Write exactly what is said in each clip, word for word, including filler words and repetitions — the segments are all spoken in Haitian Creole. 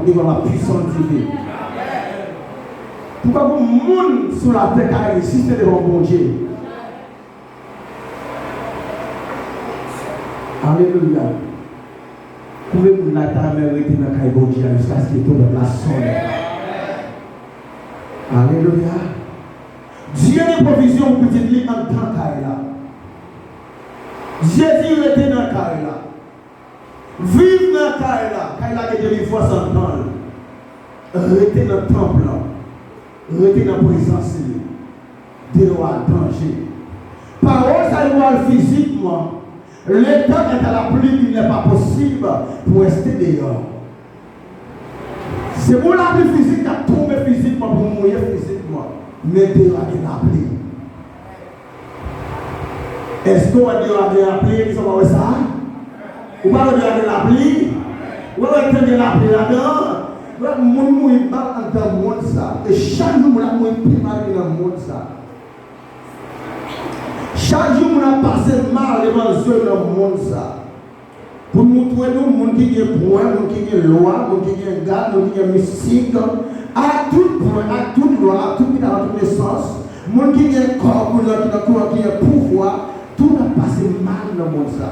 Devant la puissance divine. Poukwa pou moun sou latè ka reziste devan Bondye? Alelouya. Konbyen moun la ta renmen rete nan kay Bondye a jiskaske twonpèt la sonnen? Alelouya. Dye gen pwovizyon pou pitit li anndan kay la. Dye di rete nan kay la. Viv nan kay la. Kay la gen delivrans anndan l. Rete nan tanp lan. Rete nan prezans li. Deyò a danje. Pawòl sa yo al fizikman. Le temps est à la pluie, il n'est pas possible pou reste deyò. Se pou lapli fizik k ap tonbe fizikman, pou mouye fizikman. Men deyò a gen lapli. Èske w wè deyò a gen lapli? Kisa w pa wè sa? Ou pa wè deyò a gen lapli? Ou pa wè tan gen lapli ladan? Wè moun mouri mal anndan mond sa. E chak jou moun ap mouri pi mal ke nan mond sa. Chak jou moun ap pase mal devan zye w nan mond sa. Pou moutre nou, moun ki gen pwen, moun ki gen lwa, moun ki gen gad, moun ki gen mistik, ak tout pwen, ak tout lwa, ak tout pita, ak tout nesans, moun ki gen kò pou lòt, ki nan kouran, ki gen pouvwa, tout ap pase mal nan mond sa.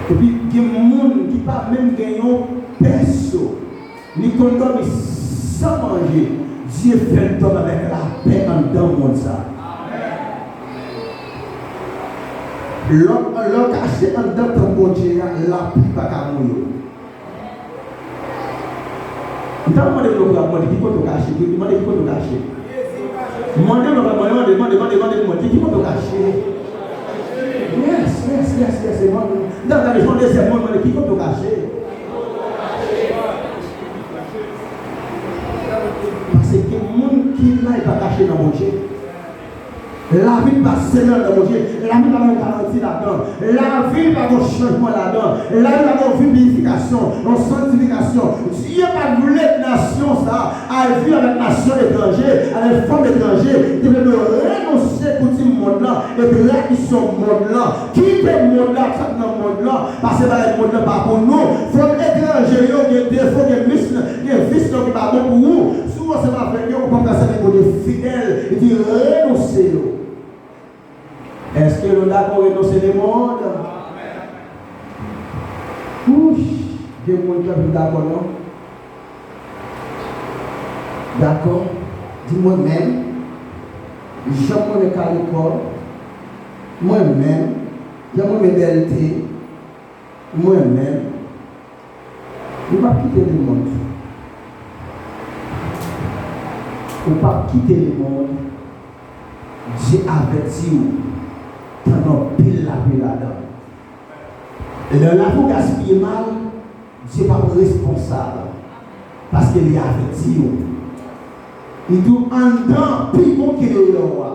Epi gen moun ki pa menm gen yon pèso. Li konn dòmi san manje. Dye fè l dòmi avèk lapè anndan mond sa. Lè w, lè w kache anndan tanp Bondye a, lapli pa ka mouye w. M ta mande w, w ap mande ki kote w kache, ki, mande ki kote w kache. Mande, mande, mande, mande, mande, mande, mande, ki kote w kache. Yes, yes, yes, yes, e mande. M ta gade yon dezyèm moun, mande ki kote w kache. Paske gen moun ki la, li pa kache nan Bondye. Lavi pa sèlman nan Bondye. Lavi pa gen garanti ladan. Lavi pa gen chanjman ladan. Lavi pa gen vivifikasyon, yon sanktifikasyon. Dye pa t vle nasyon sa a al viv avèk nasyon etranje, avèk fanm etranje. Li te vle nou renonse koutim mond lan e tradisyon mond lan. Kite mond lan, sa k nan mond lan, paske bagay mond lan pa pou nou. Fanm etranje yo gen defo, gen mis, gen vis yo ki pa bon pou ou. Si w ansanm avèk yo, ou p ap ka sèvi Bondye fidèl. Li di renonse yo. Èske nou dakò renonse lemonn? Wouch, gen moun ki anvi dakò non. Dakò. Di mwen menm, jan m renmen kale kò, mwen menm, jan m renmen bèlte, mwen menm, ou p ap kite lemonn. Ou p ap kite lemonn. Dye avèti w. Tann anpil lapli ladan. Lè lavi w gaspiye mal, Dye p ap responsab. Paske li avèti w. Li di w anndan pi bon ke deyò a.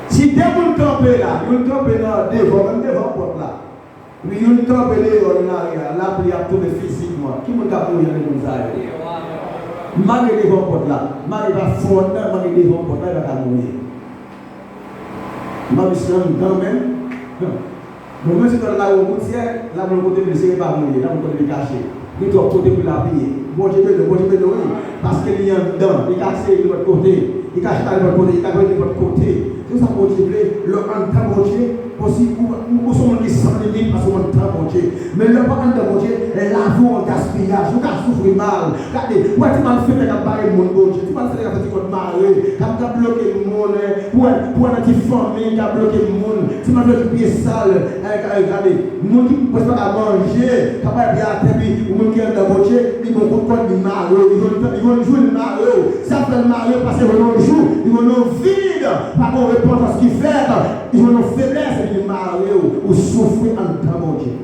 Si de moun kanpe la, youn kanpe nan devan, menm devan pòt la. Epi youn kanpe deyò, youn arè a, lapli ap tonbe fizikman. Ki moun k ap mouri nan de moun sa yo? M mare devan pòt la. M mare pa fon nan, m mare devan pòt la, li pa ka mouri. M pa misye anndan menm. Bon, mwen se nan lari Wotyè, la moun kote li se pa moun ye, la moun kote li kache. Gen twòp kote pou l apiye. Bondye beni w, Bondye beni w, wi. Paske li anndan, li ka sere nenpòt kote, li ka chita nenpòt kote, li ka jwenn nenpòt kote. Se sa Bondye vle, lè w anndan Bondye, osi ou, ou, ou se yon moun ki san limit, paske w anndan Bondye. Men lè w pa anndan Bondye, lavi w an gaspiyaj, ou ka soufri mal. Gade, ou wè ti malfetè k ap bare moun Bondye, ti malfetè k ap fè ti kòd mare, k ap, k ap bloke moun, eh, pou wè, pou wè nan ti fanmi, k ap bloke moun, ti malfetè ki pye sal, eh, gade, moun ki prèske pa ka manje, k ap bay pye atè, epi ou menm ki anndan Bondye, li bon kout kòd, li mare w, li jwenn, li jwenn jou, li mare w. Sa fè l mare w, paske jwenn yon jou, li jwenn yon vid, pa gen repantans ki fèt, li jwenn yon feblès, epi li mare w, ou soufri anndan Bondye.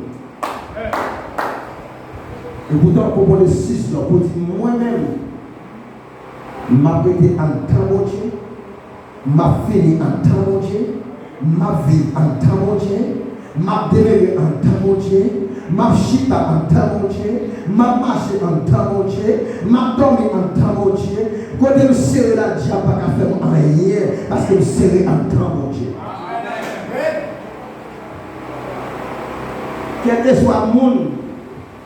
E poutan, pou pran desizyon, pou di, mwen menm, m ap rete anndan Bondye, m ap fini anndan Bondye, m ap viv anndan Bondye, m ap demere anndan Bondye, m ap chita anndan Bondye, m ap mache anndan Bondye, m ap dòmi anndan Bondye. Kote m sere la, dyab pa ka fè m anyen, paske m sere anndan Bondye. Kèlkeswa moun,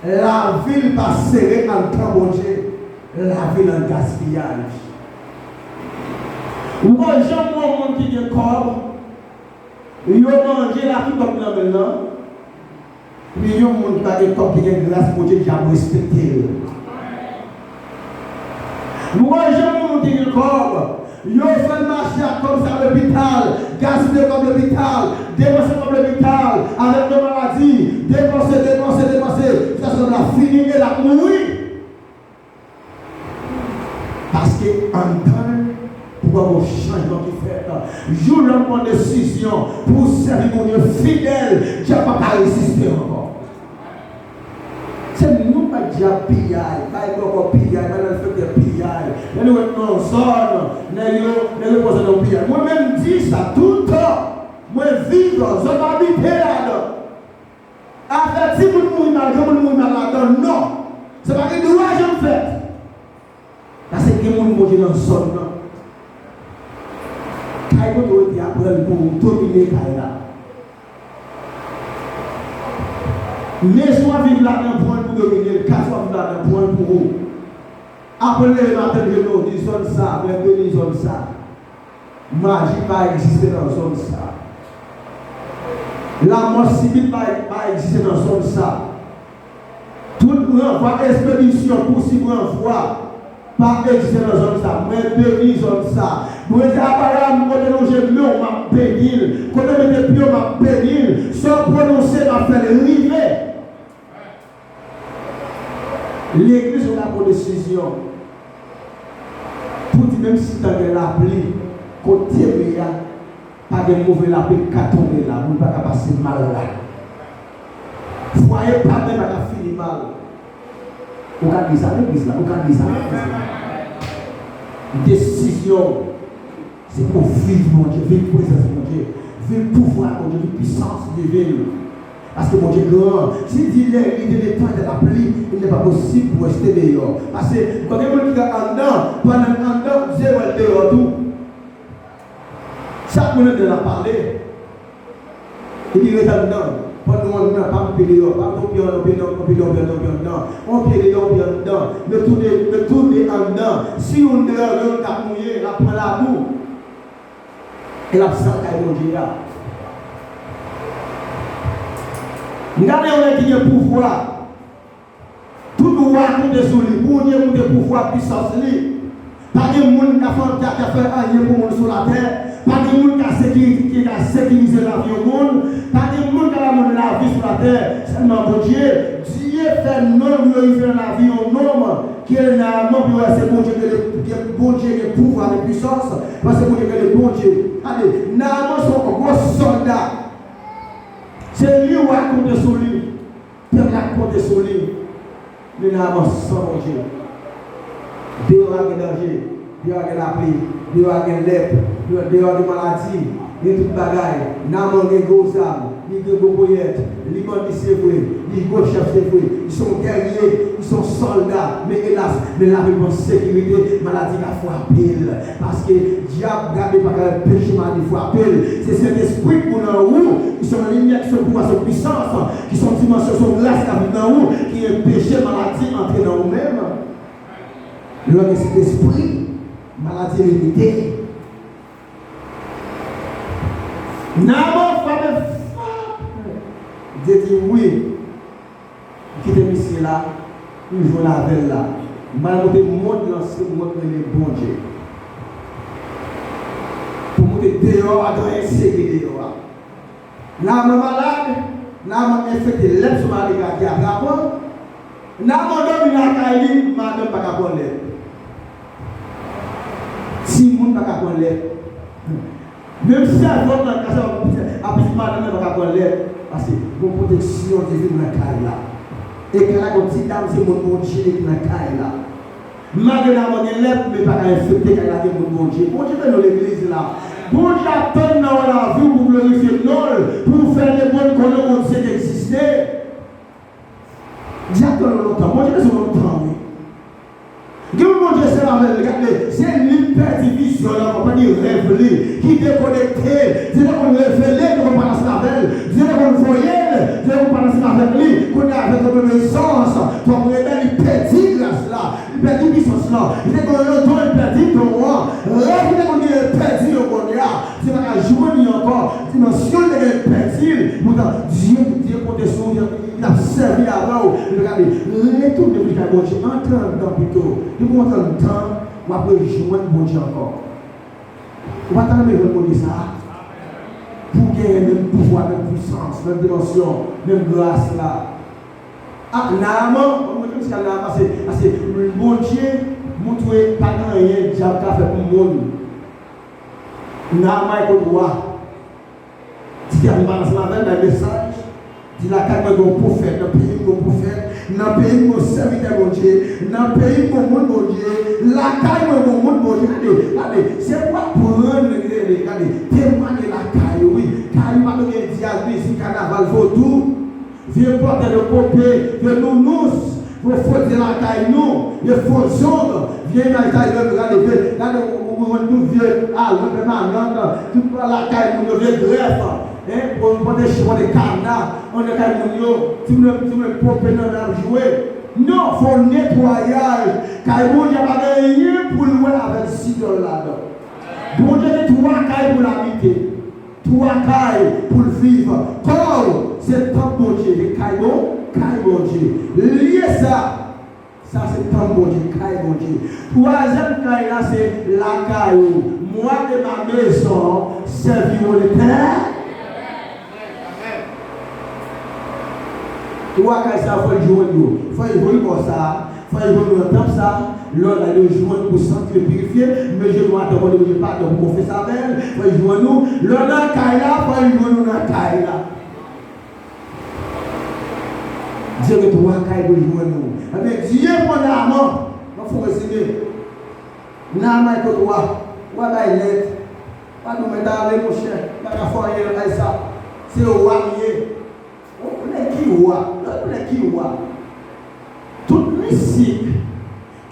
lavi l pa sere anndan Bondye, lavi l an gaspiyaj. Ou pa janm wè yon moun ki gen kòb, yo manje l ak kòb nan men l lan, epi yon moun ki pa gen kòb, ki gen gras Bondye, dyab respekte l. Nou wè jan moun ki gen kòb, yo fè l mache ak kòb sa lopital, gaspiye kòb lopital, depanse kòb lopital, avèk yon maladi, depanse, depanse, depanse, jiskaske l ap fini e l ap mouri. Paske anndan l, pou wè yon chanjman ki fèt. Jou lè w pran desizyon pou w sèvi Bondye fidèl, dyab pa ka reziste ankò. Se nou bay dyab piyay, bay bòkò piyay, bay malfektè piyay. Lè nou ret nan yon zòn, nèg yo, nèg yo poze nou piyay. Mwen menm m di sa toutan. Mwen viv, zòn m abite ladan. Afè timoun mouri mal, granmoun mouri mal ladan, non. Sa pa gen dwa janm fèt. Paske gen moun Bondye nan zòn nan. Kay kote w rete a, pran l pou ou, domine kay la. Mezon w ap viv ladan, pran l pou domine l. Kay sa w ap viv ladan, pran l pou ou. Apre l leve maten, l jwenn ou di zòn sa, mwen beni zòn sa. Maji pa egziste nan zòn sa. Lanmò sibit pa, pa egziste nan zòn sa. Tout ranvwa, ekspedisyon, pousib, ranvwa pa egziste nan zòn sa. Mwen beni zòn sa. Mwen di Abraham, kote w lonje men w, m ap beni l. Kote w mete pye w, m ap beni l. Sa w pwononse, m ap fè l rive. Legliz yo ka pran desizyon pou di, menm si tan gen lapli, kote m ye a, pa gen move lapli k ka tonbe la, moun pa ka pase mal la. Fwaye pa menm pa ka fini mal. Ou ka di sa legliz la, ou ka di sa legliz la. Desizyon. Se pou w viv Bondye, viv prezans Bondye, viv pouvwa Bondye, viv pisans diven. Paske Bondye gran. Si l di lè li te le tan de la pluie, il n'est pas possible pou w reste deyò. Paske, kon gen moun ki anndan, pandan l anndan, Dye wè l deyò tou. Sa moun anndan la pale. Epi ret anndan. Pandan w anndan, pa kanpe deyò. Pa mete yon pye anndan, yon pye deyò, yon pye anndan, yon pye anndan. Yon pye deyò, yon pye anndan. Met tou de, met tou de anndan. Si youn deyò, youn k ap mouye, l ap pran labou. E l ap sal kay Bondye a. M gade yon nèg ki gen pouvwa. Tout wa konte sou li. Bondye montre pouvwa, pisans li. Pa gen moun ka fè, ka, ka fè anyen pou moun sou latè. Pa gen moun ka sekiri-, ki ka sekirize lavi yon moun. Pa gen moun ka ba moun lavi sou latè. Sèlman Bondye. Dye fè non l glorifye nan lavi yon nonm ki rele Naaman, pou yo wè se Bondye ki rele, Bondye gen pouvwa, gen pisans. Paske Bondye rele Bondye. Gade, Naaman se yon gwo sòlda. Se li wa konte sou li. Pèp la konte sou li. Men Naaman san Bondye. Deyò a gen danje. Deyò a gen lapli. Deyò a gen lèp. Deyò, deyò a gen maladi. Gen tout bagay. Naaman gen gwo zam. Li gen gwo ponyèt. Li bandi se vre. Li gwo chèf se vre. Li se yon gèrye. Li se yon sòlda. Men elas, men lavi l pa an sekirite. Maladi ka frape l. Paske dyab gade pa ka anpeche maladi frape l. Se Sentespri k pou nan ou, ki se yon limyè, ki se yon pouvwa, se yon pisans, ki se yon dimansyon, se yon gras k ap viv nan ou, ki anpeche maladi antre nan ou menm. Lè w gen Sentespri, maladi limite. Naaman frape fò. Dye di wi. M kite misye la, m jwenn avè l la. M al monte mond lan, se mond rele Bondye. Pou monte deyò a, gen anyen serye deyò a. Naaman malad, Naaman enfekte, lèp sou maladi a ki atrapan. Naaman dòmi lakay li, madanm pa ka pran lèp. Timoun pa ka pran lèp. Menm sèvant nan kay la, ap di madanm nan pa ka pran lèp. Paske gon pwoteksyon divin nan kay la. E kay la gon ti dam, se moun Bondye ki nan kay la. Malgre Naaman gen lèp, men pa ka enfekte kay la, gen moun Bondye. Bondye beni w legliz la. Bondye ap tann nan lavi w pou glorifye non l, pou w fè lemonn konnen Bondye ki egziste. Dyab tann ou lontan. Bondye bezwen w lontan, wi. Gen moun Bondye sèvi avè l, gade, se li k pèdi vizyon l ankò, pèdi rèv li, ki dekonekte. Dye te konn revele, te konn pale ansanm avè l. Dye te konn voye l, Depi w pa t ansanm avèk li, kounye a avèk obezansans, twòp rebèl, li pèdi gras la, li pèdi pisans lan, li te gen yon don, li pèdi don an, rèv li te konn genyen, li pèdi yo kounye a, se pa ka jwenn li ankò, dimansyon li te genyen, li pèdi l, poutan Dye, Dye konte sou ou, li t ap sèvi avè w, li te gade, retounen vin kay Bondye, antre anndan pito, depi w antre anndan, w ap rejwenn Bondye ankò. Ou pa ta renmen jwenn Bondye sa a? Pou w genyen menm pouvwa, menm pwisans, menm dimansyon, menm gras la. Ak Naaman, mwen menm se Naaman, se, se Bondye montre pa gen anyen dyab ka fè pou moun. Naaman e kot wa. Ti tèm pa ansanm avè l, bay mesaj. Di lakay mwen gen yon pwofèt, nan peyi m gen yon pwofèt, nan peyi m gen yon sèvitè Bondye, nan peyi m gen yon moun Bondye, lakay mwen gen yon moun Bondye. Gade, gade, se pou aprann, gade, gade, temwanye lakay ou, wi. Kay ou pa dwe gen dyaz, mizik, kanaval, vodou, vye pòtè de pope, vye nounous. Fo, fo dye lakay nou, e fo zong, vye imaj sa yo, gade, vye, gade, ou, ou, ou jwenn tou vye, a, jwenn pèmanant, tout lakay moun yo, vye grèf, en, pou, pou te chwa de kana, anndan kay moun yo, timoun yo, timoun yo pope nan men ap jwe. Non, fo netwayaj, kay Bondye pa gen anyen pou l wè avèk zidòl ladan. Bondye gen twa kay pou l abite. Twa kay pou l viv. Kò w se tanp Bondye, li kay bon, kay Bondye. Li ye sa, sa se tanp Bondye, kay Bondye. Twazyèm kay la se lakay ou. Moi et ma maison servirons l'Éternel. Twa kay sa fò l jwenn yo. Fò l jwenn kò sa. Fò l jwenn nou nan tanp sa, lè w la yo jwenn pou santi yo pirifye, men jenou atò kòde yo padon pou konfese avè l, fò l jwenn nou, lè w nan kay la, fò l jwenn nou nan kay la. Dye gen twa kay pou l jwenn nou. Ebyen, Dye pran Naaman, nan fon rezime. Naaman e kot wa, wa bay lèt, pa nou mèt ale, monchè, pa ka fè anyen nan kay sa, se wa m ye. Ou konnen ki wa? Ou konnen ki wa? Tout mistik,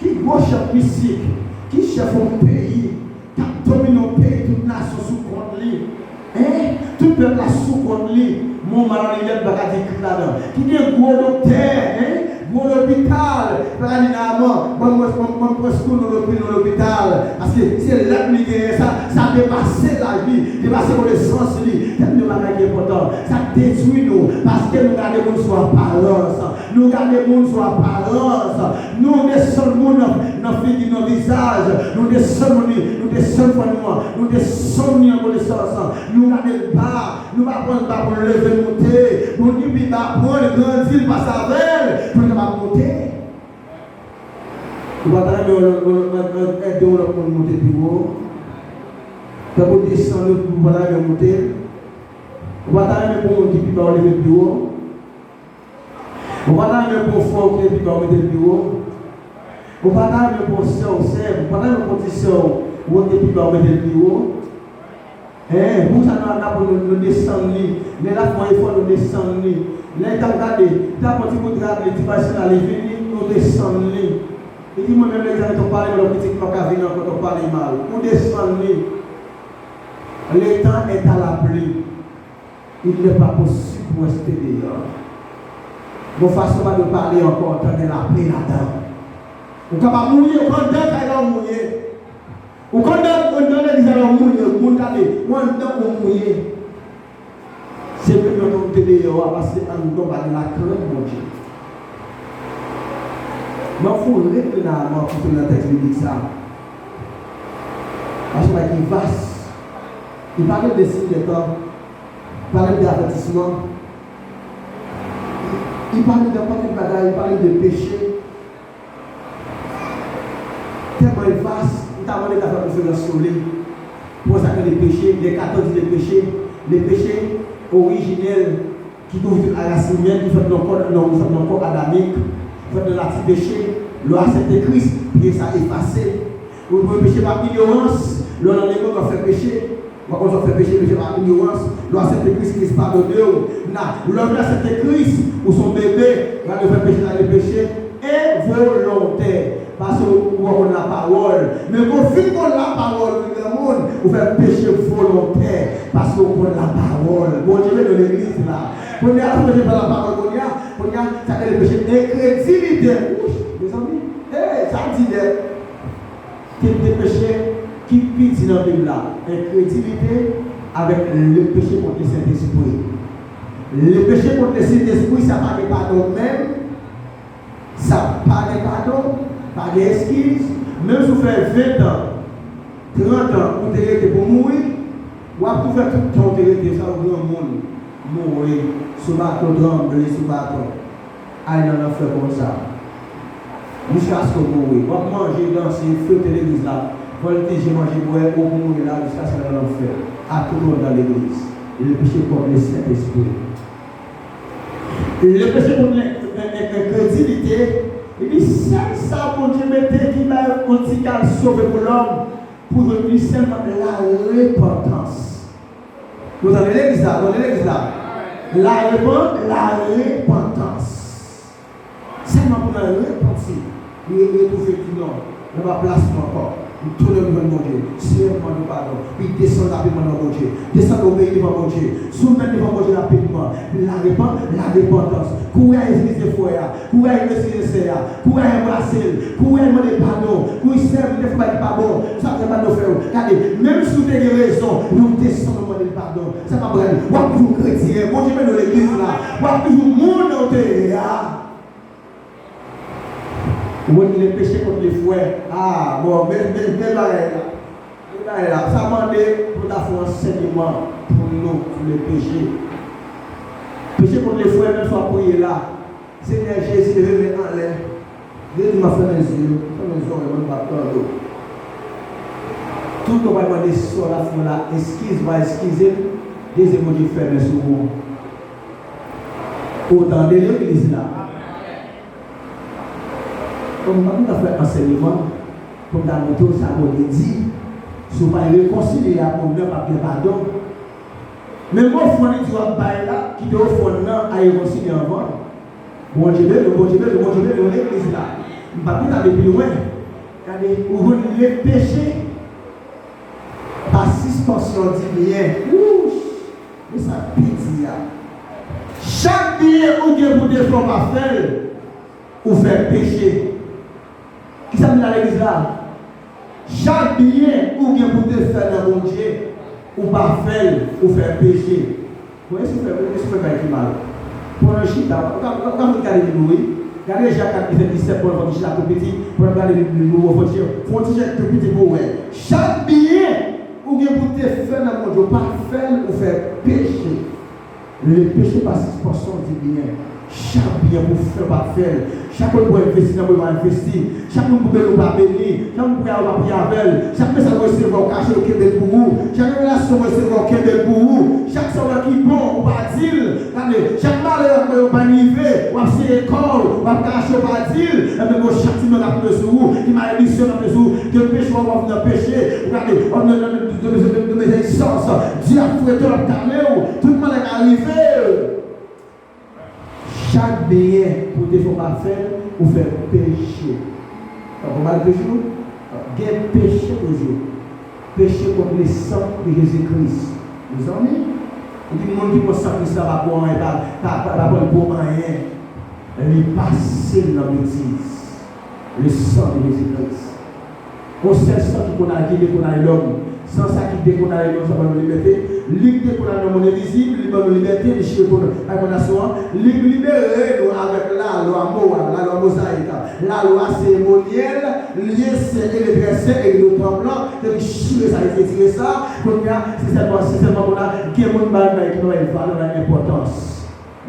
ki gwo chèf mistik, ki chèf yon peyi, k ap domine yon peyi, tout nasyon sou kont li. Hein? Tout pèp la sou kont li. Mon maladi lèd pa ka di krik ladan. Ki gen gwo doktè, hein? Gwo lopital. Pa ka di Naaman, ban mwen, ban mwen, ban mwen pran sou nou lopi-, nou lopital. Paske se lèd li genyen sa, sa depase laj li, depase konesans li. Tèm de bagay ki enpòtan. Sa detwi nou, paske nou gade moun sou aparans. Nou gade moun sou aparans. Nou desann moun nan, nan figi, nan vizaj. Nou desann moun, nou desann fwa nou an. Nou desann li an konesans. Nou gade l ba. Nou pa pran l ba pou l leve moute. Moun ki pi ba pran l, grandi l, pase avè l, pou l kapab moute. Ou pa ta renmen yon lòt, yon lòt, yon, yon, ede yon lòt moun moute pi wo? Tankou desann ou, ou pa ta renmen moute? Ou pa ta renmen pou moun ki pi ba w leve l pi wo? Ou pa ta renmen pou yon frè w ki te pi ba w mete l pi wo? Ou pa ta renmen pou yon sè w, sè m, ou pa ta renmen pou yon ti sè w, ou te pi ba w mete l pi wo? Hein, pou sa nou ap aprann nou, nou desann li. Lè l ap fè yon efò, nou desann li. Lè l t ap gade, li t ap pran ti bout rad li, ti bay sandal li vini, nou desann li. Li di, mwen menm, lè l t ap pale, mwen, pitit m pa ka vini ankò, t ap pale mal. Ou desann li. Le temps est à la pluie. Il n'est pas possible pou reste deyò. Yon fason pa dwe pale ankò, antan gen lapli ladan. Ou kapab mouye, ou anndan kay la ou mouye. Ou anndan, anndan legliz la ou mouye, moun gade, ou anndan ou mouye. Se menm jan pou w te deyò a, paske anndan w pa gen lakrent Bondye. Mwen fou ret nan, mwen fou nan tèks biblik sa. Paske bagay ki vas. Li pale de siy dè tan. Li pale de avètisman. Li pale de pakèt bagay, li pale de peche. Tèlman li vas, m ta mande ta fè konferans sou li. Pou sa ke le péché, les quatorze péchés, le péché orijinèl ki kouvri tout la ras imèn, ki fèt nan kò, nan, fèt nan kò adamik, fèt nan nati peche, lè w aksepte Kris, peche sa efase. Ou premye peche pa ignorans, lè w nan lemonn w ap fè peche, w ap konn w ap fè peche, peche pa ignorans, lè w aksepte Kris, Kris padone w. Na, lè w vin aksepte Kris, ou se yon bebe, gade w fè peche, sa le péché involontaire. Paske ou, ou pa konn lapawòl. Men kou w fin konn lapawòl, wi, granmoun, ou fè peche volontè. Paske ou konn lapawòl. Bondye beni legliz la. Kounye a, la fè pèp la pawòl kounye a, kounye a, sa k rele peche enkredilite. Wouch, mezanmi, hey, sa di nèt. Tip de peche ki pi di nan Bib la, enkredilite avèk le péché contre le Saint-Esprit. Le péché contre le Saint-Esprit, sa pa gen padon menm, sa pa gen padon, pa gen eskiz. Menm si w fè ven tan, trant an, ou te rete pou mouri, w ap tou fè tout tan ou te rete sa, ou granmoun, mouri sou baton, tranble sou baton, al nan lanfè konsa. Jiskaske w mouri. W ap manje, danse, fete legliz la, vòltije, manje, bwè, ou mouri la, jiskaske w nan lanfè. A tout moman nan legliz. Le péché contre le Saint-Esprit. Le péché contre l'in-, l'in-, l'incrédulité, li di sèl sa Bondye mete ki bay yon ti kal sove pou lòm, pou jwenn li sèlman larepantans. Nou tande legliz la, nou tande legliz la. Larepan-, larepantans. Sèlman pou nan repanti, li retwouve li di non, nan pa plas mwen ankò. M tounen m jwenn Bondye. Seyè, m mande w padon. Li desann rapidman nan Bondye. Desann obeyi devan Bondye. Soumèt devan Bondye rapidman. Larepan-, larepantans. Kouri al eskize frè a. Kouri al eskize sè a. Kouri al anbrase l. Kouri al mande padon. Kouri, sè, m te fè bagay ki pa bon. Sa fè m pa fè w. Gade, menm si w te gen rezon, men w desann w mande l padon. Sa pa pral. W ap toujou kretyen. Bondye beni w legliz la. W ap toujou moun nan w te ye a. Rele peche kont le frè. Ah, bon, men, men, men bagay la. Men bagay la. Sa mande pou ta fè ansèyman pou nou sou le peche. Peche kont le frè, menm si w ap priye la. Senyè Jezi, leve men anlè. Jezi, m ap fèmen zye m, fèmen zòrèy mwen, m p ap tande w. Tout tan w pral mande sa w la fè la, eskiz, w pa eskize l, Jezi Bondye fèmen sou ou. Ou tande legliz la? Bon, m pa konn fè ansèyman pou m ta montre w sa Bondye di. Si w pa rekonsilye ak moun nan, p ap gen padon. Men ofrann li di w ap bay la, kite ofrann nan al rekonsilye anvan. Bondye beni w, Bondye beni w, Bondye beni w, legliz la. M pa konn ale pi lwen. Gade, ou jwenn le péché par suspension du bien. Wouch! Men sa pi di a. Chak byen ou gen pou te fè w pa fè l, ou fè peche. Kisa m di nan legliz la? Chak byen ou gen pou te fè nan Bondye, ou pa fè l, ou fè peche. Bon, èske w fè, èske w fè bagay ki mal? Pandan w chita, ou ka, ou ka, ou ka fout gade Bib ou, wi. Gade Jan kat, vèsè disèt, pandan w chita tou piti, pandan w gade Bib ou, fè yon ti, fè yon ti jèt tou piti pou w wè. Chak byen ou gen pou te fè nan Bondye, ou pa fè l, ou fè peche. Le péché par suspension du bien. Chak byen pou fè w pa fè l. Chak moun pou envesti nan mwen pa envesti. Chak moun pou beni w pa beni. Chak moun pou priye w pa priye avè l. Chak mesaj ou resevwa w kache l ou kenbe l pou ou. Chak revelasyon ou resevwa w kenbe l pou ou. Chak sa w wè ki bon ou pa di l. Tande, chak malè w wè yo pa rive, w ap sere kò w, w ap kache w pa di l. Enben gon chak ti mwen k ap tonbe sou ou, ki malediksyon k ap tonbe sou ou, ke peche w ap nan peche. Ou gade, w ap nan, nan, nan, nan, nan, nan, nan, nan, nan, Dyab frete w ap kale w, tout malè ka rive. Chak byen pou te fè w pa fè l, ou fè peche. Tankou mal peche w, gen peche toujou. Peche kont le sang de Jésus-Christ. Mezanmi, epi moun ki pran san Kris la pa bon anyen, pa, pa, pa, pa pran l pou anyen. Li pase l nan betiz. Le sang de Jésus-Christ. Yon sèl san ki konn al, ki te konn al lòm. San sa ki te konn al lòm, sa ban nou libète. Li ki te konn al nan monn envizib, li ban nou libète, li chire konn-, bay kondanasyon an. Li libere nou avèk lalwa moral, lalwa mozayik. Lalwa seremonyèl, lyen sen e le trè sen e le tranblan, ke li chire sa, li retire sa. Kounye a, se sèlman, se sèlman kounye a, gen moun bay, bay, ki pa bay valè, bay enpòtans.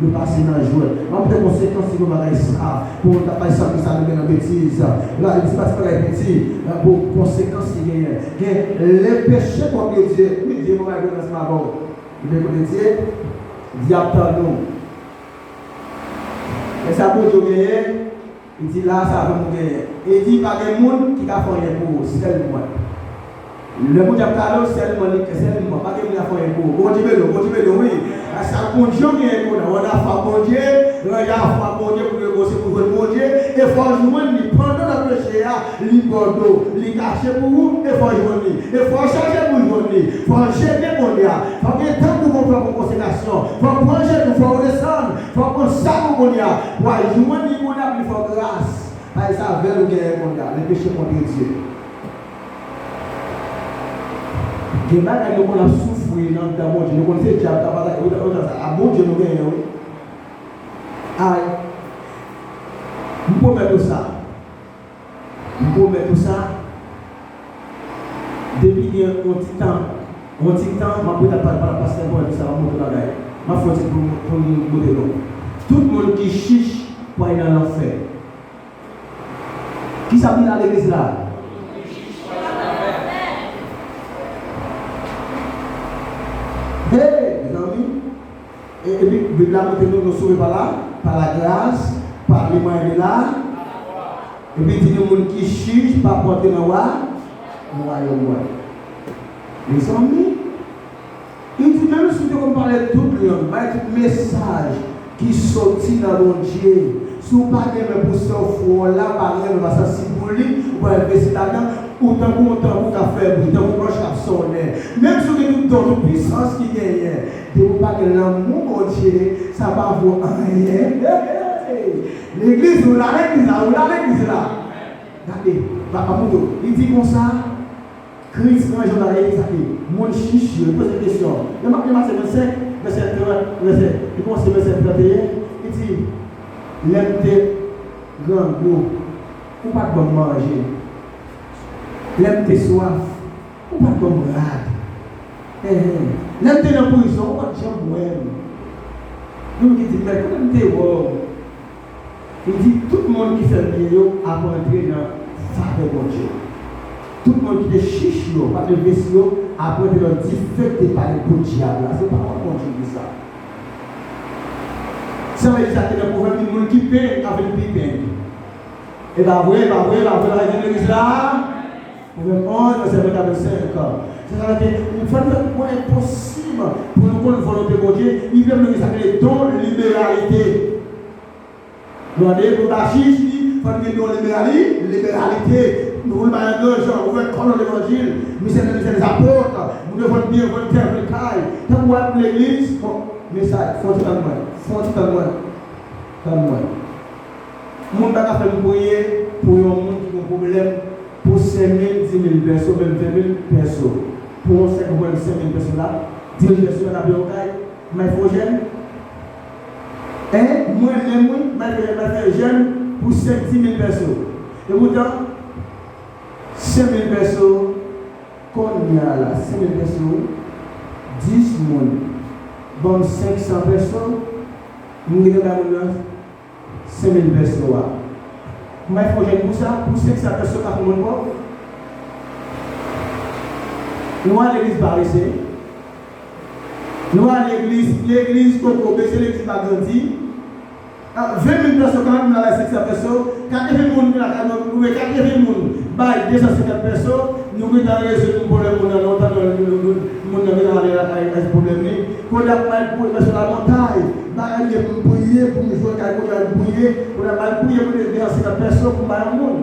Yo pase nan jwèt. M ap fè konsekans si nou bagay sa. Pou moun k ap bay san Kris la, nou gen nan betiz. La, li di pa ti bagay piti. Pou konsekans li genyen. Gen le péché contre Dieu. Wi, Dye pa bay konsekans avè w. Ou vle kote Dye? Dyab tann ou. Men sa Bondye genyen, li di la, sa pou nou genyen. E li di, pa gen moun ki ka fè anyen pou ou, sèl mwen. Lè Bondye ap pale w, sèlman li, sèlman, pa gen moun ap fè anyen pou ou. Bondye beni w, Bondye beni w, wi. Sa Bondye genyen kounye a, w ann afwa Bondye, ranje afwa Bondye pou negosye pou jwenn Bondye, e fò w jwenn li pandan w nan peche. a, li bòdo, li kache pou ou, e fò w jwenn li. E fò w chache pou w jwenn li. Fò w jene kounye a. Fò w gen tan pou w fè yon konsekrasyon. Fò w pran jenou, fò w redesann, fò w pran sa pou kounye a. Pou w al jwenn li kounye a, pou li fè w gras. Paske sa avè l ou genyen kounye a, le péché contre Dieu. Gen bagay nou konn ap soufri nan anndan Bondye, nou konn se dyab k ap atake, ou, ou, ou, a Bondye nou genyen, wi. Ay, m pwomèt ou sa. M pwomèt ou sa. Depi gen yon ti tan, yon ti tan, m ap ret ap pale, pale pastè, m pwomèt ou sa, m ap montre bagay. M ap fè yon ti pou, pou m montre nou. Tout moun ki chich pral nan lanfè. Kisa m di nan legliz la? Hey, mezanmi. E, epi, Bib la montre nou, nou sove pa la, pa la gras, pa le mwayen de la. Epi di nou moun ki chich pa pou antre nan wa, nan wayòm Bondye. Mezanmi, li di menm si w te konn pale tout lang, bay tout mesaj ki soti nan Bondye, si w pa gen men pou sè w, frè w la, pa gen men, pa sansib pou li, ou pa envesti ladan, ou tankou yon tanbou k ap fè bri, tankou klòch k ap sonnen. Menm si w gen tout don, tout pisans ki genyen, depi w pa gen lanmou Bondye, sa pa vo anyen. Hey, hey, hey. Legliz, ou la legliz la, ou la legliz la. Gade, pa, pa moto. Li di konsa, Kris ranje yon bagay, sa ke moun chich yo, li poze kesyon. Nan Matye vennsenk, vèsè trant, vèsè, li kòmanse vèsè trannteyen, li di, lè m te grangou, ou pa t ban m manje. Lè m te swaf, ou pa t ban m rad. Enhen. Lè m te nan prizon, ou pa t janm wè m. Moun ki di, men kote m te wè w? Li di, tout moun ki fè l byen yo ap antre nan favè Bondye. Tout moun ki te chich yo, pa t envesti yo, ap antre nan dife k te pare pou dyab la. Se pawòl Bondye ki di sa. Sa vle di sa ki nan Pwovèb, di moun ki peng ap vin pi peng. E pa vre, e pa vre, e pa vre, bagay di legliz la. Pwovèb onz, vèsè vennkat, vennsenk. Se sa ki, fò n fè tout mwayen posib pou nou konn volonte Bondye. Li vle nou gen sa ki rele don liberalite. Nou ap mande pou ta chich li, fò n gen don liberali-, liberalite. Nou vle bay angajan, ouvè kò nan levanjil. Misye nan misye dezapot. Moun yo vann byen, vann tè, vann kay. Tankou w al legliz, bon, mesaj, fò w ti tann mwen. Fò w ti tann mwen. Tann mwen. Moun pa ka fè m priye pou yon moun ki gen pwoblèm pou senk mil, dis mil pèso, menm ven mil pèso. Pou yon sèk pwoblèm senk mil pèso la, dis mil pèso pa ka peye yon kay. Mayfojèn? Hein? Mwen menm, wi, Mayfojèn, m ap fè jèn pou senk, dis mil pèso. E poutan, senk mil pèso, kounye a la, senk mil pèso, dis moun ban m senk san pèso, m gentan bay moun nan senk mil pèso a. M bay fò jèn pou sa, pou senk san pèso pa pou moun pòv. Nou al legliz parese. Nou al legliz, legliz kokobe, se legliz pa grandi. Ah, ven mil pèso, karant mil la bay senk san pèso, katreven moun ki lakay nou, oubyen katreven moun bay de san senkant pèso, nou gentan rezoud pwoblèm moun nan lontan, nou, nou, nou, moun nan gentan ale lakay, règle pwoblèm li. Kounye a pou m al pou pèso lamontay, bagay gen pou m priye, pou m jwenn kay kounye a m priye, kounye a m al priye pou de san senkant pèso pou m bay yon moun.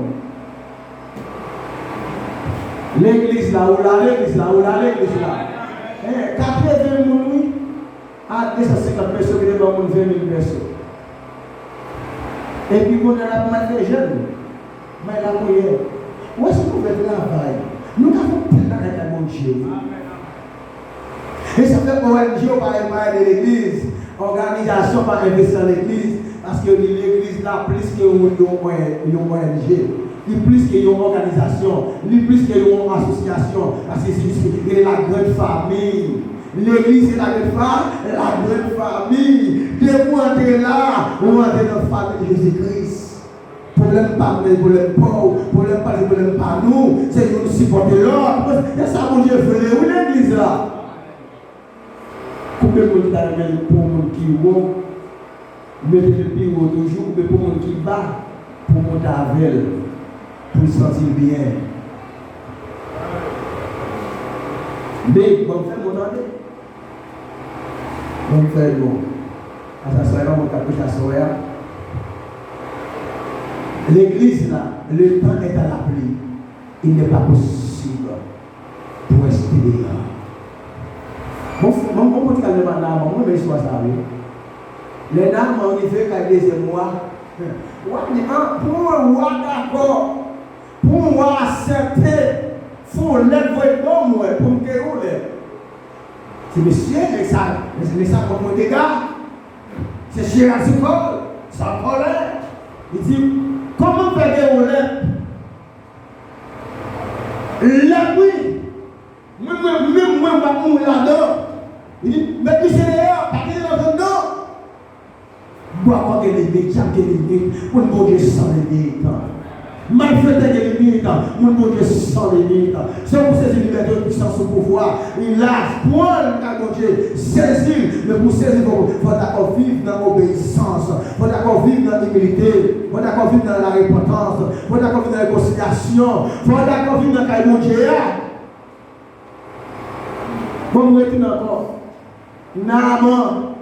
Legliz la, ou la, legliz la, ou la, legliz la. Eh, katreven moun, wi. A de san senkant pèso, ki te ban moun ven mil pèso. Epi kounye a la pou m al fè jèn. Bay lapriyè. Ou wè, se ouvè travay. Nou ka fè anpil bagay kay Bondye, wi. E sa fè O N G yo pa, pa ede legliz. Òganizasyon pa envesti nan legliz. Paske yo di legliz la plis ke yon, yon, yon O N G. Li plis ke yon òganizasyon. Li plis ke yon asosyasyon. Paske se, se, se la grande famille. Legliz se la grande fa-, la grande famille. Depi w antre la, ou antre nan fanmi Jezi Kris. Pwoblèm pa m, pwoblèm pa w, pwoblèm pa l, pwoblèm pa nou. Se youn sipòte lòt. E sa Bondye vle, wi, legliz la. Koupe moun ki ta renmen l pou moun ki wo, mete l pi wo toujou, oubyen pou moun ki ba, pou monte avè l, pou l santi l byen. Men, ban m fè l bon tande. Ban m fè l bon. Asaswè a, mwen k ap preche aswè a. L'église là, le temps est à la pluie. Il n'est pas possible pour rester dehors. Bon, bon, bon, bon, ti kalme, madam, mwen renmen istwa sa, wi. Lè Naaman rive kay dezyèm wa, wa di, an, pou yon wa dakò, pou yon wa aksepte, fè yon lèt voye ban mwen pou m geri yon lèp. Ti mesye, nèg sa, nèg sa kont mwen dega. Se Jeraz Pòl, sa kòlè. Li di, kòman m fè geri yon lèp? Lèp wi. Mwen, mwen, menm mwen, m ap mouri ladan. Li di, met misye deyò, pa kite l antre anndan. Bwakò gen limit, dyab gen limit, moun Bondye san limit. Malfektè gen limit, moun Bondye san limit. Se pou sezi libète, pwisans ou, pouvwa, li la, pran l kay Bondye, sezi l, men pou sezi l, fò, fò dakò viv nan obeyisans, fò dakò viv nan imilite, fò dakò viv nan larepantans, fò dakò viv nan rekonsilyasyon, fò dakò viv nan kay Bondye a. Bon, m retounen ankò. Naaman,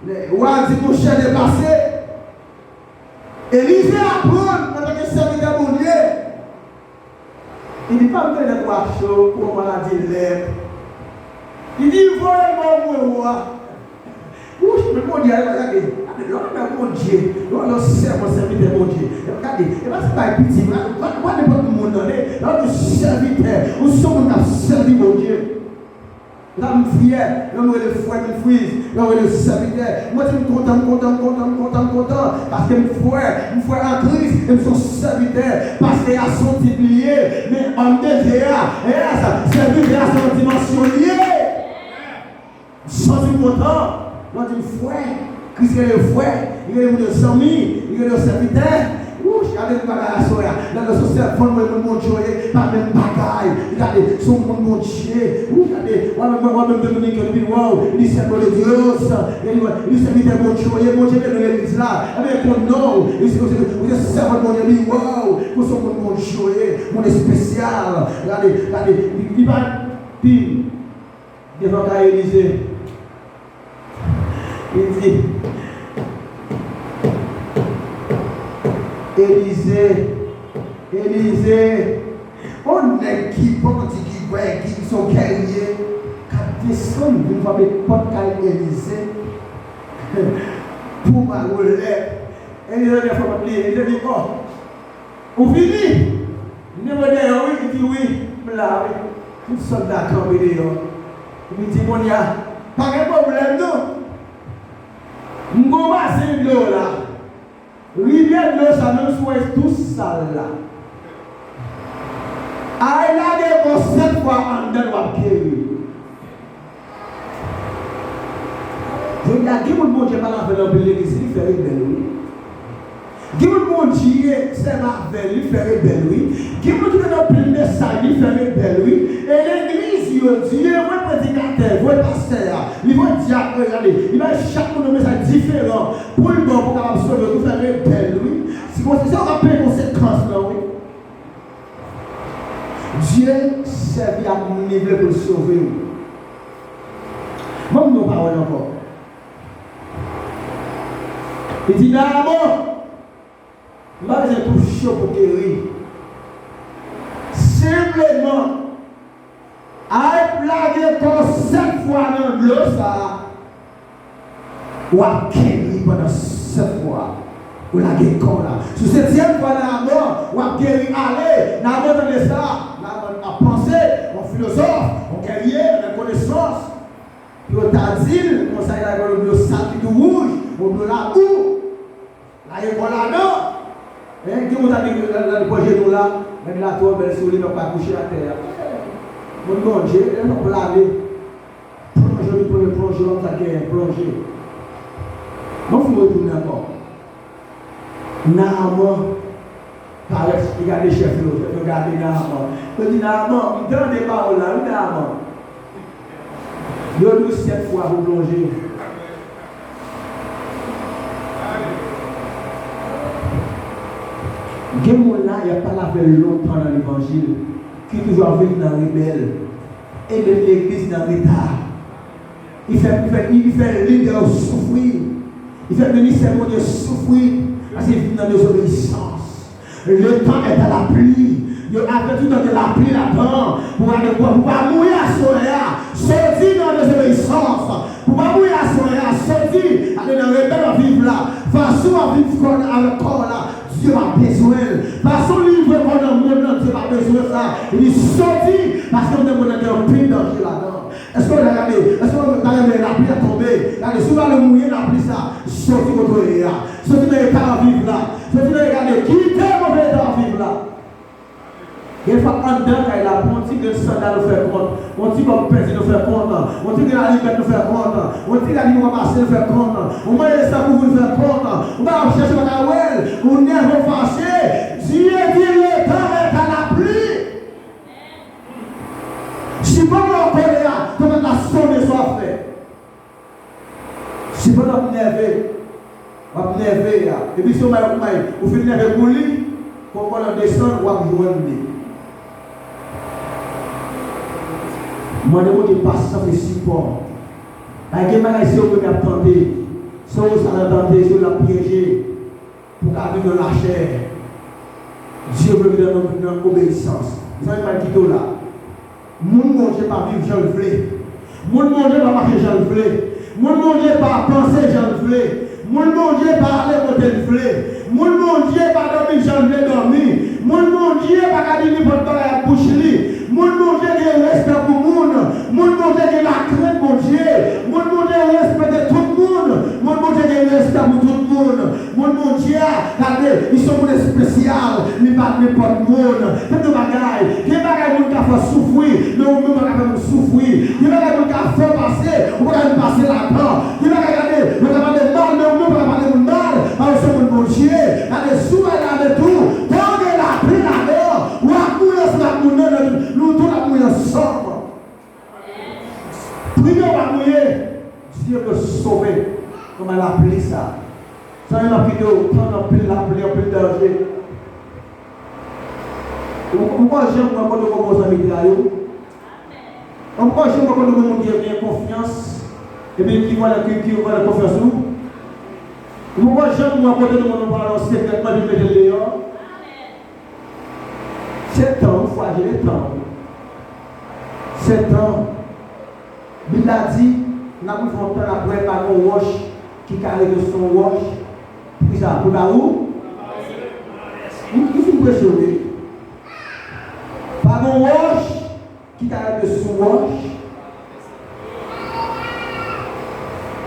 lè wa di, monchè, deplase. Elize aprann antanke sèvitè Bondye. Li di, pa m tande lèt wa cho, pou yon maladi lèp. Li di, voye l ban mwen, wa. Wouch, men Bondye a, gade, gade, lè w nan Bondye, lè w nan sèman sèvitè Bondye, gade, e pa ti bagay piti, pa, pa, pa nenpòt moun, tande, lè w nan sèvitè, ou se yon moun k ap sèvi Bondye. La m fyè, lè m rele frè Wilfriz, lè m rele sèvitè, mwen di m kontan, m kontan, m kontan, m kontan, m kontan, paske m frè, m frè an Kris, e m se yon sèvitè, paske a se yon tit li ye, men òm de Dye a, yes, sèvitè a se yon dimansyon li ye. Santi m kontan. Lè w di m frè, Kris rele yo frè, li rele moun yo zanmi, li rele yo sèvitè. Wouch, gade m bagay aswè a. Lè w se sèvant mwen, moun Bondye w ye, pa menm bagay. Gade, se yon moun Bondye. Wouch, gade, w a menm, w a menm Dominique, li vin wè w, li sèvo de Dios. Li, li sèvitè Bondye w ye, Bondye beni legliz la. Ebyen, konn non w, li se, li se, li se sèvant Bondye, li wè w, pou se yon moun Bondye w ye, moun espesyal. Gade, gade, li, li pa, pi, Devan kay Elize. Li di, Elize, Elize, yon nèg ki bandi, ki bandi, ki se yon gèrye, k ap desann vin frape pòt kay Elize pou ba yo lèt. Elize vin frape pòt li, Elize di, o, Ou vini? M te voye dèyè w wi, li di wi, m la wi. Tout sòlda kanpe deyò. Li di kounye a, pa gen pwoblèm non. M gon basen dlo la. Rivyè dlo sa menm si w wè tou sal la. Al lage kò w sèt fwa anndan l w ap geri. Jodi a, gen moun Bondye pale avè l anpil legliz, li fè rebèl, wi. Gen moun Bondye sèvi avè l, li fè rebèl, wi. Gen moun ki tande anpil mesaj, li fè rebèl, wi. E legliz yo, Dye voye predikatè, voye pastè a, li voye dyak, regade, li bay chak moun yon mesaj diferan pou l ba w, pou w kapab sove, li fè rebèl, wi. Si konsa, se w k ap peye konsekans lan, wi. Dye sèvi ak moun li vle pou l sove w. Ban m di w yon pawòl ankò. Li di, Naaman, m pa bezwen touche w pou geri. Senpleman, al lage kò w sèt fwa nan dlo sa a. W ap geri pandan sèt fwa. Ou lage kò w la. Sou setyèm fwa, Naaman, w ap geri, ale. Naaman tande sa. Naaman ap panse, yon filozòf, yon gèrye, yon nèg konesans. Yo ta di l, konsa, li lage yon dlo sal ki tou wouj, yon dlo labou. Lage kò w ladan. Hein, gen moun ta di, la, la, li pran jenou la, nèg la twò bèl sou li, men pa kouche atè a. Moun Bondye, lè l ap plane. Plonje, li plonje, plonje, lòm sa genyen, plonje. Bon, fò m retounen ankò. Naaman, parèt, li gade chèf yo, chèf yo gade Naaman. Yo di, Naaman, m tande pawòl la, wi, Naaman. Yo di w sèt fwa pou plonje. Gen moun la, y ap pale avè l lontan nan levanjil, ki toujou ap viv nan rebèl. E menm legliz nan reta. Li fè, li fè, li fè lidè yo soufri. Li fè ministè Bondye soufri. Paske li viv nan dezobeyisans. Le temps est à la pluie. Yo avèti w nan gen lapli ladan. Pou w pa, pou w pa mouri aswè a, soti nan dezobeyisans. Pou w pa mouri aswè a, soti. Ale nan rebèl w ap viv la. Fason w ap viv kò avèk kò w la, Dye pa bezwen l. Fason w livre kò w nan mond lan, Dye pa bezwen sa. Li soti, paske w nan mond lan gen anpil danje ladan. Èske w ta gade? Èske w ta renmen lapli a tonbe? Gade, si w pa vle mouye lapli sa, soti kote w ye a. Soti nan eta w ap viv la. Soti nan eta de kite move eta w ap viv la. Gen fwa anndan kay la, pou yon ti grenn sandal nou fè kont, yon ti kòb pèdi nou fè kont, yon ti grenn alimèt nou fè kont, yon ti rad nou ranmase nou fè kont, yon manje san kouvri nou fè kont, yon bagay w ap chèche w pa ka wè l, yon nève w fache, Dye di le temps est à la pluie. Sipandan w an kòlè a, tonbèt la sonnen sa w ap fè. Sipandan w ap nève, w ap nève a. Epi si w bay, w bay, ou fin nève pou li, kòkòt lan desann, w ap jwenn li. Mande Bondye pasyans e sipò. Paske gen bagay se ou menm y ap tante. Se ou Satan tante, se ou l ap pyeje. Pou w ka viv nan lachè. Dye vle w viv nan, nan obeyisans. Mezanmi, m al kite w la. Moun Bondye pa viv jan l vle. Moun Bondye pa mache jan l vle. Moun Bondye pa panse jan l vle. Moun Bondye pa ale kote l vle. Moun Bondye pa dòmi jan l vle dòmi. Moun Bondye pa ka di nenpòt bagay ak bouch li. Moun Bondye gen respè pou moun. Moun Bondye gen lakrent Bondye. Moun Bondye respekte tout moun. Moun Bondye gen respè pou tout moun. Moun Bondye a, gade, li se yon moun espesyal, li pa nenpòt moun. Tande yon bagay, gen bagay moun ka fè w soufri, men ou menm ou pa ka fè moun soufri. Gen bagay moun ka fè w pase, ou pa ka menm pase ladan. Gen bagay, gade, yo ka pale mal, men ou menm ou pa ka pale moun mal, paske ou se moun Bondye. Gade, si w al avèk ou, tande lapli ladan, w ap mouri ansanm ak moun nan, nou tout ap mouri ansanm. Priye w pa mouye, Dye vle w sove kòman lapli sa. Zanmi m ap kite w, tann anpil lapli, anpil danje. Ou, ou pa janm wè kote w gen bon zanmi trayi w. Ou pa janm wè kote w gen moun ki gen konfyans, epi ki vòlè, ki, ki vòlè konfyans ou. Ou pa janm wè kote w gen moun ou pale w sekrètman, epi mete l deyò. Se tan, ou fwajile tan. Se tan. Bib la di, n ap rive yon tan n ap wè pa gen yon wòch ki ka rete sou yon wòch. Poukisa? Pou ta ou? M, m fin preche wi. Pa gen yon wòch ki ka rete sou wòch.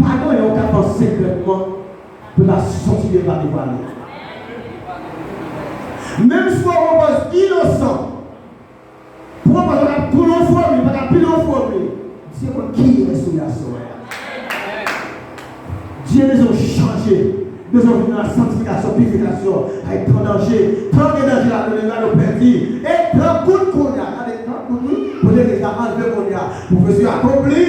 Pa gen yon ka fè sekrètman pou ta soti de pa devwale. Menm si w pran pòz inosan, pou w pa ka pile w fòmi, pa ka pile w fòmi, Dye konn kiyès ou ye aswè a. Dye bezwen w chanje. Bezwen vin nan sanktifikasyon, pirifikasyon. Ay, tan danje. Tan gen danje la, nou gen gade w pèdi. E tan kout kounye a. Gade tan kout, wi. Pou legliz la anlve kounye a. Pwofesi akonpli.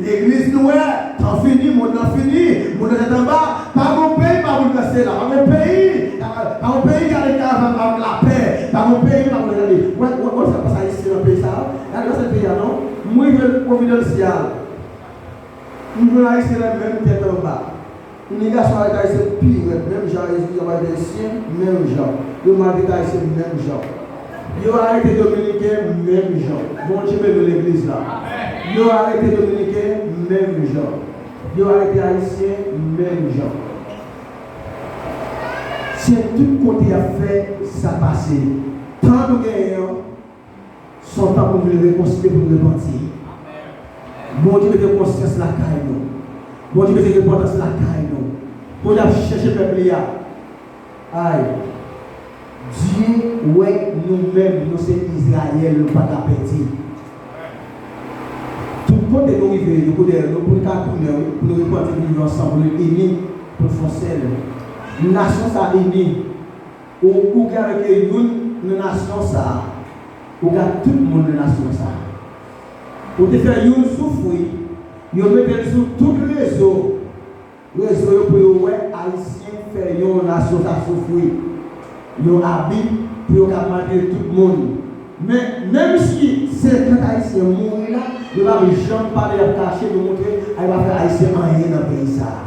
Legliz nou wè. Tan fini, mond lan fini. Mond lan tèt anba. Pa gon peyi pa boulvèse la. Pa gon peyi. Pa gon peyi ki ale karavan avèk lapè. Pa gon peyi pa boulvèse. Wè, wè, wè sa k pase Ayisyen nan peyi sa a. Gade sa peyi a non. M rive Pwovidansyal. M jwenn Ayisyen nan menm tèt anba. Imigrasyon arete Ayisyen pi rèd, menm jan Ayisyen, menm jan. Yo maltrete Ayisyen menm jan. Yo arete Dominiken menm jan. Bondye beni legliz la. Yo arete Dominiken menm jan. Yo arete Ayisyen menm jan. Se tout kote y ap fè sa pase. Tan nou genyen an, se yon tan pou nou vin rekonsilye, pou nou repanti. Bondye mete konsyans lakay nou. Bondye mete repantans lakay nou. Bondye ap chèche pèp li a. Ay. Dye wè nou menm, nou se Izrayèl, nou pa ka pèdi. Tout kote nou rive, nou kou dèyè nou, pou nou ka tounen, wi, pou nou repanti, pou nou viv ansanm, pou nou ini, pou nou fè yon sèl. Nasyon sa a ini. Ou, ou gen avèk youn nan nasyon sa a. Ou gen tout moun nan nasyon sa a. Ou te fè youn soufri, yo mete l sou tout rezo. Rezo yo pou yo wè Ayisyen fè yon nasyon sa soufri. Yon abi pou yo ka maltrete tout moun. Men, menm si senkant Ayisyen mouri la, yo p ap janm pale, y ap kache, yo montre, ay, pa fè Ayisyen anyen nan peyi sa a.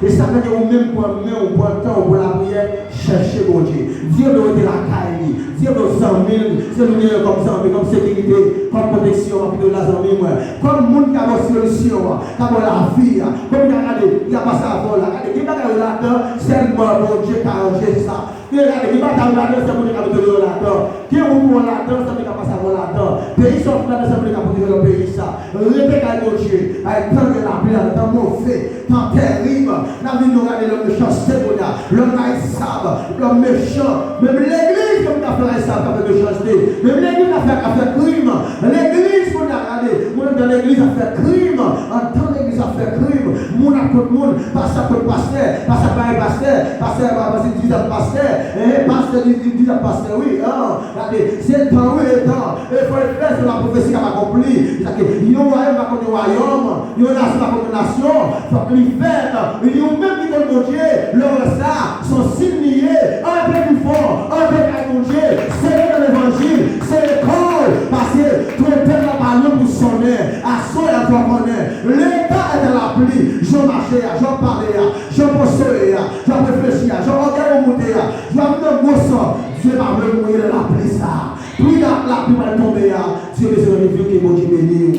E sa fè ke ou menm pran men w, pran tan w pou lapriyè, chèche Bondye. Dye vle w rete lakay li. Dye vle w zanmi l. Se nou genyen kòm zanmi, kòm sekirite, kòm pwoteksyon, w ap kite w la, zanmi mwen. Kòm moun ki ka ba w solisyon an, ka ba w lavi a. Kòm moun ki ka gade, ki ka pase avè w la. Gade, gen bagay yo ladan, sèlman Bondye ka ranje sa. Men gade, gen batay yo ladan, sèlman Bondye ka mete w deyò ladan. Gen wout ou an ladan, sèlman li ka pase avè w ladan. Peyi sa w ap viv ladan, sèlman li ka pwoteje w nan peyi sa. Rete kay Bondye. Ay, tan gen lapli la, tan move, tan tèrib. N ap viv yon ane lòm mechanste kounye a. Lòm rayisab, lòm mechan. Menm legliz, kòm ka fè rayisab, ka fè mechanste. Menm legliz, ka fè, ka fè krim. Legliz, kounye a, gade, moun anndan legliz ap fè krim. Anndan legliz ap fè krim. Moun ap kont moun. Pastè ap kont pastè. Pastè ap bay pastè. Pastè ap bay pastè, divize ant pastè. Eh, pastè di, di, divize ant pastè, wi. Ah, gade, se tan, wi, e tan. E fò e fè, se lapwofesi k ap akonpli. Sa ke yon wayòm pa kont yon wayòm, yon nasyon pa kont yon nasyon. Fòk li fèt. Li di ou menm ki kont Bondye, lè w wè sa, se yon siy li ye. Antre pi fò, antre kay Bondye, sere nan levanjil, sere kò w, paske twonpèt la pa lwen pou sonnen. Aswè a fò konnen, Leta est à la pluie. Jan w mache a, jan w pale a, jan w panse a, jan w reflechi a, jan ògèy ou moute a, jan w nan gwo san, Dye pa vle pou w ye nan lapli sa a. Pli la, lapli pral tonbe a, Dye bezwen reveal ke Bondye beni w.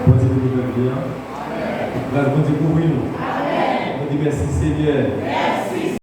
Bondye beni pèp li an. Gras Bondye kouvri nou. Nou di mèsi Senyè.